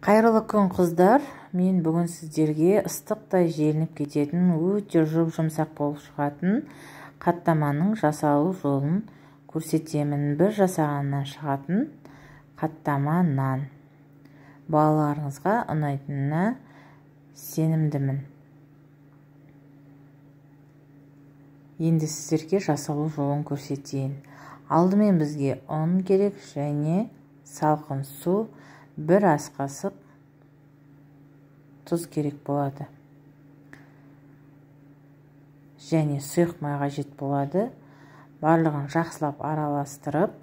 Қайырлы күн, қыздар. Мен бүгін сіздерге ыстықтай желініп кететін, өте жұп-жұмсақ болып шығатын қаттаманың жасалу жолын көрсетемін. Бір жасағаннан шығатын қаттама нан. Балаларыңызға ұнайтынына сенімдімін. Енді сіздерге жасалу жолын көрсетейін. Алдымен бізге ұн керек және салқын су, бір ас қасық тұз керек болады. Және сұйық май қажет болады. Барлығын жақсылап араластырып,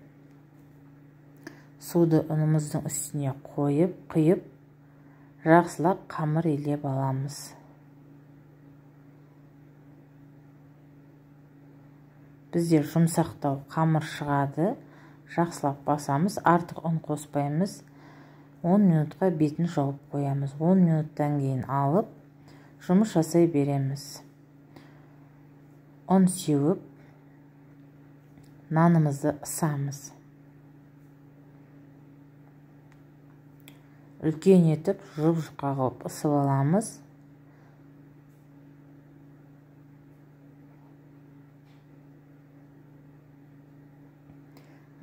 суды ұнымыздың үстіне қойып, құйып, жақсылап қамыр илеп аламыз. Бізде жұмсақтау қамыр шығады. Жақсылап басамыз, артық ұн қоспаймыз. 10 минутқа бетін жауып қоямыз. 10 минуттан кейін алып, жұмыс жасай береміз. Ұн сеуіп, нанымызды ысамыз. Үлкен етіп, жұп-жұқа қылып ысып аламыз.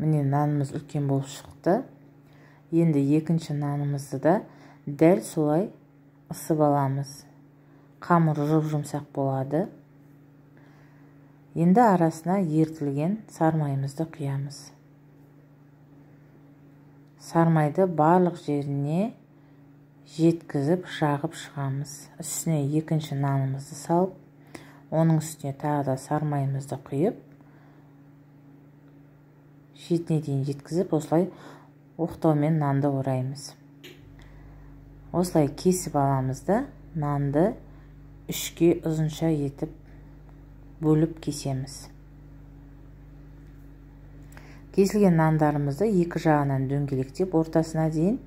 Міне, нанымыз үлкен болып шықты. Енді екінші нанымызды да дәл солай ысып аламыз. Қамыр жұп-жұмсақ болады. Енді арасына ерітілген сармайымызды құямыз. Сармайды барлық жеріне жеткізіп, жағып шығамыз. Үстіне екінші нанымызды салып, оның үстіне тағы да сармайымызды құйып, шетіне дейін жеткізіп, осылай оқтаумен нанды ораймыз. Осылай кесіп аламыз да, нанды үшке ұзынша етіп бөліп кесеміз. Кесілген нандарымызды екі жағынан дөңгелектеп, ортасына дейін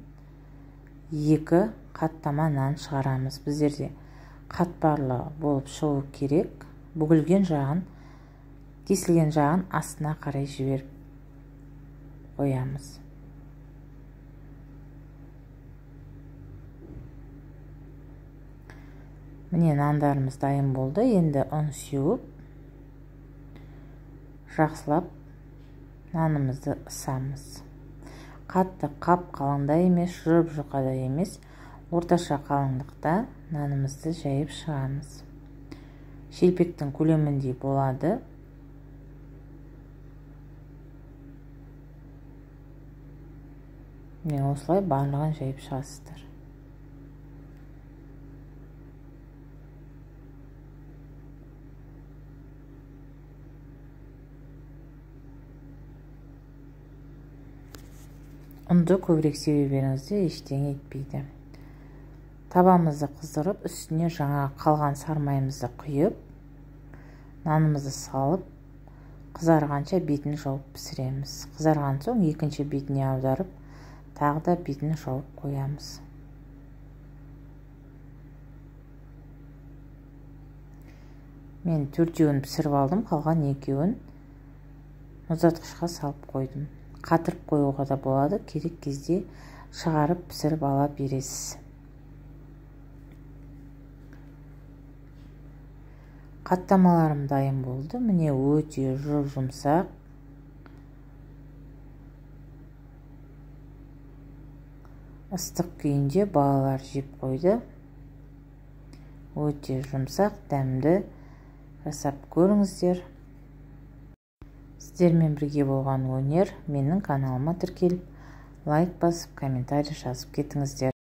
екі қаттама нан шығарамыз. Біздерде қатпарлы болып шығу керек. Бүгілген жағын, кесілген жағын астына қарай жіберіп қоямыз. Міне, нандарымыз дайын болды. Енді ұн сеуіп, жақсылап нанымызды ысамыз. Қатты қап-қалың да емес, жұп-жұқа да емес, орташа қалыңдықта нанымызды жайып шығамыз. Шелпектің көлеміндей болады. Міне, осылай барлығын жайып шығасыздар. Ұнды көбірек себе беріңіздер, ештеңе етпейді. Табамызды қыздырып, үстіне жаңа қалған сармайымызды құйып, нанымызды салып, қызарғанша бетін жауып пісіреміз. Қызарған соң екінші бетіне аударып, тағы да бетін жауып қоямыз. Мен төртеуін пісіріп алдым, қалған екеуін мұздатқышқа салып қойдым. Қатырып қоюға да болады, керек кезде шығарып пісіріп ала бересіз. Қаттамаларым дайын болды. Міне, өте жұп-жұмсақ. Ыстық күйінде балалар жеп қойды. Өте жұмсақ, дәмді, жасап көріңіздер. Сіздермен бірге болған Өнер, менің каналыма тіркеліп, лайк басып, комментарий жазып кетіңіздер.